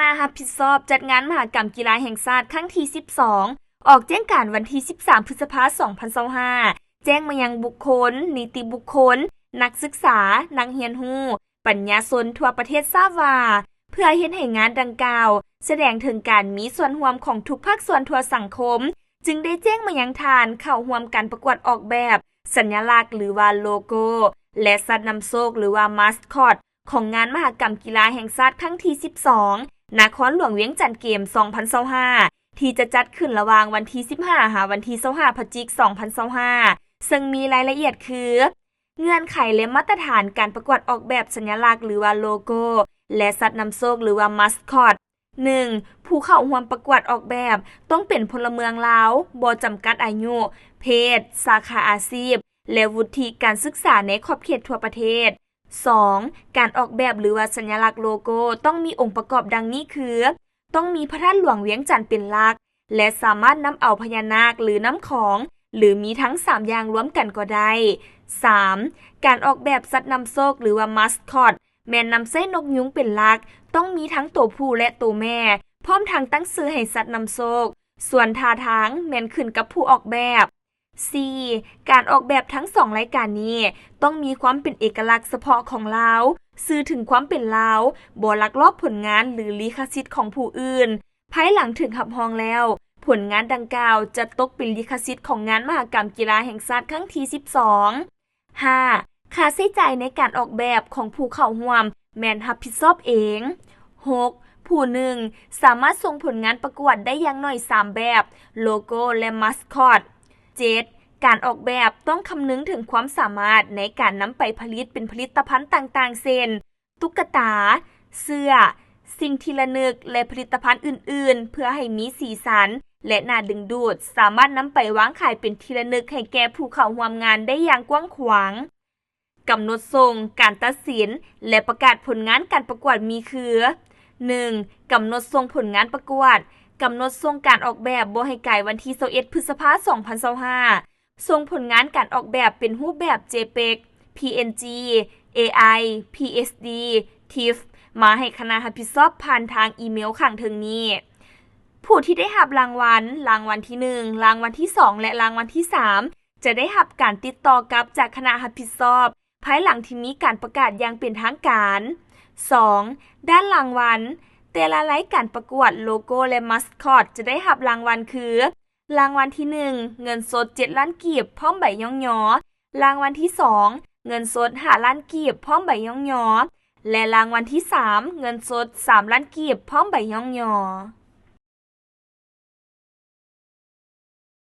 ນະຮັບຜິດຊອບຈັດງານມະຫະກຳກິລາແຫ່ງຊາດຄັ້ງທີສິບສອງ ອອກແຈ້ງການວັນທີສິບສາມ ພຶດສະພາ ສອງພັນຊາວຫ້າ ແຈ້ງມາຍັງບຸກຄົນ, ນິຕິບຸກຄົນ, ນັກສຶກສາ, ນັກຮຽນຮູ້, ປັນຍາຊົນທົ່ວປະເທດຊາບວ່າ ເພື່ອເຮັດໃຫ້ງານດັ່ງກ່າວສະແດງເຖິງການມີສ່ວນຮ່ວມຂອງທຸກພາກສ່ວນທົ່ວສັງຄົມ, ຈຶ່ງໄດ້ແຈ້ງມາຍັງທ່ານເຂົ້າຮ່ວມການປະກວດອອກແບບສັນຍະລັກ ຫຼືວ່າໂລໂກ້ ແລະ ສັດນຳໂຊກ ຫຼືວ່າມາສຄອດ ຂອງງານມະຫະກຳກິລາແຫ່ງຊາດຄັ້ງທີສິບສອງ ນະຄອນຫຼວງວຽງຈັນເກມ ສອງພັນຊາວຫ້າ ທີ່ຈະຈັດຂຶ້ນລະຫວ່າງວັນທີສິບຫ້າ ຫາວັນທີຊາວຫ້າ ພະຈິກ ສອງພັນຊາວຫ້າ ເຊິ່ງມີລາຍລະອຽດຄື ເງື່ອນໄຂ ແລະ ມາດຕະຖານການປະກວດອອກແບບສັນຍະລັກ ຫຼືວ່າໂລໂກ້ ແລະ ສັດນຳໂຊກ ຫຼືວ່າມາສຄອດ. ໜຶ່ງ ຜູ້ເຂົ້າຮ່ວມປະກວດອອກແບບຕ້ອງເປັນພົນລະເມືອງລາວ, ບໍ່ຈຳກັດອາຍຸ, ເພດ, ສາຂາອາຊີບ ແລະ ວຸດທິການສຶກສາໃນຂອບເຂດທົ່ວປະເທດ. ສອງ ການອອກແບບ ຫຼືວ່າສັນຍະລັກໂລໂກ້ ຕ້ອງມີອົງປະກອບດັ່ງນີ້ຄື ຕ້ອງມີພະທາດຫຼວງວຽງຈັນເປັນຫຼັກ ແລະ ສາມາດນຳເອົາພະຍານາກ ຫຼື ນ້ຳຂອງ ຫຼື ມີທັງສາມຢ່າງລວມກັນກໍໄດ້. ສາມ ການອອກແບບສັດນຳໂຊກ ຫຼືວ່າມາສຄອດ ແມ່ນນຳໃຊ້ນົກຍຸງເປັນຫຼັກ, ຕ້ອງມີທັງໂຕຜູ້ ແລະ ໂຕແມ່, ພ້ອມທັງຕັ້ງຊື່ໃຫ້ສັດນຳໂຊກ, ສ່ວນທ່າທາງແມ່ນຂຶ້ນກັບຜູ້ອອກແບບ. ສີ່ ການອອກແບບທັງສອງລາຍການນີ້ ຕ້ອງມີຄວາມເປັນເອກະລັກສະເພາະຂອງລາວ, ສື່ເຖິງຄວາມເປັນລາວ, ບໍ່ລັກລອບຜົນງານ ຫຼື ລິຂະສິດຂອງຜູ້ອື່ນ. ພາຍຫຼັງຖືກຮັບຮອງແລ້ວ, ຜົນງານດັ່ງກ່າວຈະຕົກເປັນລິຂະສິດຂອງງານມະຫະກຳກິລາແຫ່ງຊາດຄັ້ງທີສິບສອງ. ຫ້າ ຄ່າໃຊ້ຈ່າຍໃນການອອກແບບຂອງຜູ້ເຂົ້າຮ່ວມແມ່ນຮັບຜິດຊອບເອງ. ຫົກ ຜູ້ໜຶ່ງສາມາດສົ່ງຜົນງານປະກວດໄດ້ຢ່າງໜ້ອຍສາມແບບ, ໂລໂກ້ ແລະ ມາສຄອດ. ເຈັດ ການອອກແບບຕ້ອງຄຳນຶງເຖິງຄວາມສາມາດໃນການນຳໄປຜະລິດເປັນຜະລິດຕະພັນຕ່າງໆ ເຊັ່ນ ຕຸກກະຕາ, ເສື້ອ, ສິ່ງທີ່ລະນຶກ ແລະ ຜະລິດຕະພັນອື່ນໆ ເພື່ອໃຫ້ມີສີສັນ ແລະ ໜ້າດຶງດູດ, ສາມາດນຳໄປວາງຂາຍເປັນທີ່ລະນຶກໃຫ້ແກ່ຜູ້ເຂົ້າຮ່ວມງານໄດ້ຢ່າງກວ້າງຂວາງ. ກຳນົດສົ່ງ, ການຕັດສິນ ແລະ ປະກາດຜົນງານການປະກວດມີຄື ໜຶ່ງ ກຳນົດສົ່ງຜົນງານປະກວດ. ກຳນົດສົ່ງການອອກແບບບໍ່ໃຫ້ກາຍວັນທີຊາວເອັດ ພຶດສະພາ ສອງພັນຊາວຫ້າ. ສົ່ງຜົນງານການອອກແບບເປັນຮູບແບບ ເຈເປັກ, ພີເອັນຈີ, ເອໄອ, ພີເອັສດີ, ທິຟ ມາໃຫ້ຄະນະຮັບຜິດຊອບຜ່ານທາງອີເມວຂ້າງເທິງນີ້. ຜູ້ທີ່ໄດ້ຮັບລາງວັນ, ລາງວັນທີໜຶ່ງ, ລາງວັນທີສອງ ແລະ ລາງວັນທີສາມ ຈະໄດ້ຮັບການຕິດຕໍ່ກັບຈາກຄະນະຮັບຜິດຊອບ ພາຍຫຼັງທີ່ມີການປະກາດຢ່າງເປັນທາງການ. ສອງ ດ້ານລາງວັນ. ແຕ່ລະລາຍການປະກວດໂລໂກ້ ແລະ ມາສຄອດ ຈະໄດ້ຮັບລາງວັນຄື ລາງວັນທີໜຶ່ງ ເງິນສົດເຈັດລ້ານກີບ ພ້ອມໃບຍ້ອງຍໍ, ລາງວັນທີສອງ ເງິນສົດຫ້າລ້ານກີບ ພ້ອມໃບຍ້ອງຍໍ ແລະ ລາງວັນທີສາມ ເງິນສົດສາມລ້ານກີບ ພ້ອມໃບຍ້ອງຍໍ.